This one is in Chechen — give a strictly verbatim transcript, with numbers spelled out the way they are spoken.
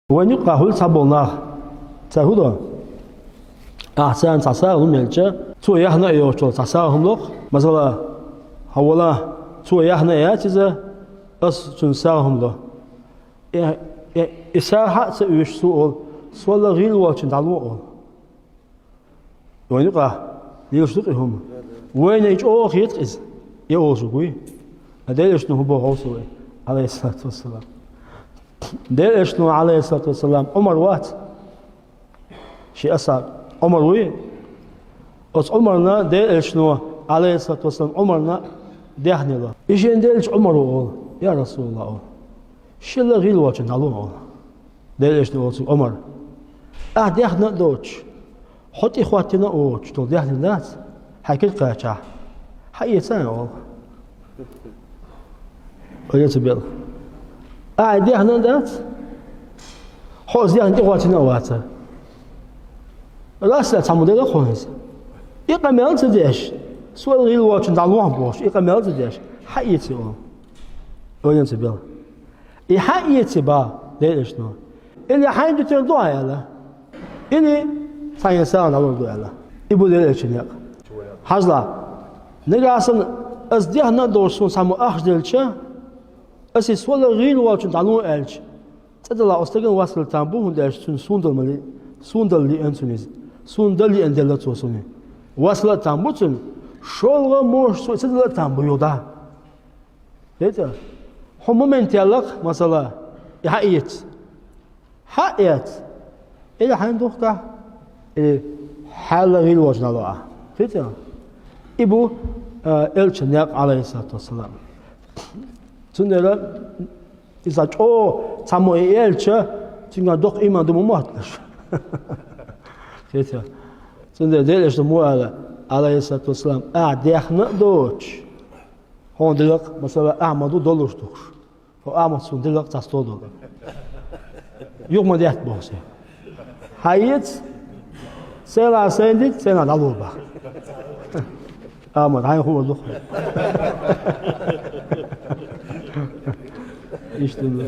Вайна юкъахь хуьлу цхьаболу нах. Цара хӀун до? Ахьа царна цхьа сагӀа хӀума елча, цо яхна а йоцучу цхьа сагӀа хӀума ло-кх. Масала, хьан вала, цо яхна а яц иза, ас цунна сагӀа хӀума ло. И, и, и сагӀа а ца оьшуш цо олу, со ла гӀийла волчунна дӀало олу. Вайна юкъахь лелаш ду-кх и хӀума. Вайна и чӀогӀа хета-кх иза, и олуш вуй. Ткъа Делан Элчано хӀун боху хьовсу вай, Ӏалайхиссалату вассалам? Делан Элчано, Ӏалайхиссалату вассалам, Ӏумар вац? Шен асхьаб Ӏумар вуй? Оцу Ӏумарна Делан Элчано, Ӏалайхиссалату вассалам, Ӏумарна даьхни ло. И шена делча Ӏумара олу: «Я Расулаллах, — олу, — ши ла гӀийла волчунна дӀало», — олу. Делан Элчано олу цуьнга: «Ӏумар, ахь даьхна а доцуш, хьо тӀе хӀоттийна а воцуш долу даьхни дац, хьайн кира кхачахь, хьаэца», — олу. Ойла ца бела. Ахьа даьхна а дац, хьо аса даьхна тӀе хӀоттийна а вацара. Расса цхьаммо делла хьуна иза. И къамел а ца деш, со ла гӀийла волчунна дӀало бохуш, и къамел а ца деш, хьаэца, олу. Ойла ца бела. И хьан эций бан Делан Элчано? Или хьайна дуьтур ду хьан аьлла, или цхьайна сагӀа дӀалур ду аьлла. И бу Делан Элчан некъ. Хьажал, нагахь санна аса даьхна а доцуш суна цхьаммо ахча делча, аса и со ла гӀийла волчунна дӀало аьлча, цӀа далахь оцу стагана васкалла там бу, хӀунда аьлча цуьнан суна дала ма лиъ-, суна дала лиъна цунна иза. Суна дала лиъна делла цо суна. Васкалла а там бу цуьнан, шолгӀа а, муха а цо и ца дала а там бу юха дӀа. Хетта? Хьо момент яллакх, масала, и хьан эца? Хьан эца? Или хьайна духкахь, или хьан ла гӀийла волчунна дӀало ахь. Хетта? И бу, а, Элчан некъ, Ӏалайхиссалату вассалам. Цундела иза чӀогӀа цхьаммо и элча, цуьнгахь доккха ийман ду ма моттанаш. Хетта? Цундела Делан Элчано ма аьлла, Ӏалайхиссалату вассалам: «Ахьа даьхна а доцуш, хьуна делла-кх, масала, ахь ма ду долуш тухуш. Хьо ахь ма ду, суна делла-кх цхьа стол долу. Юха ма детта боху сан. Хьаэца, сенахь сайна дита, сенахь дӀало бан». Ахьа ма ду, хьайна хуур ду-кх. Иштта ду.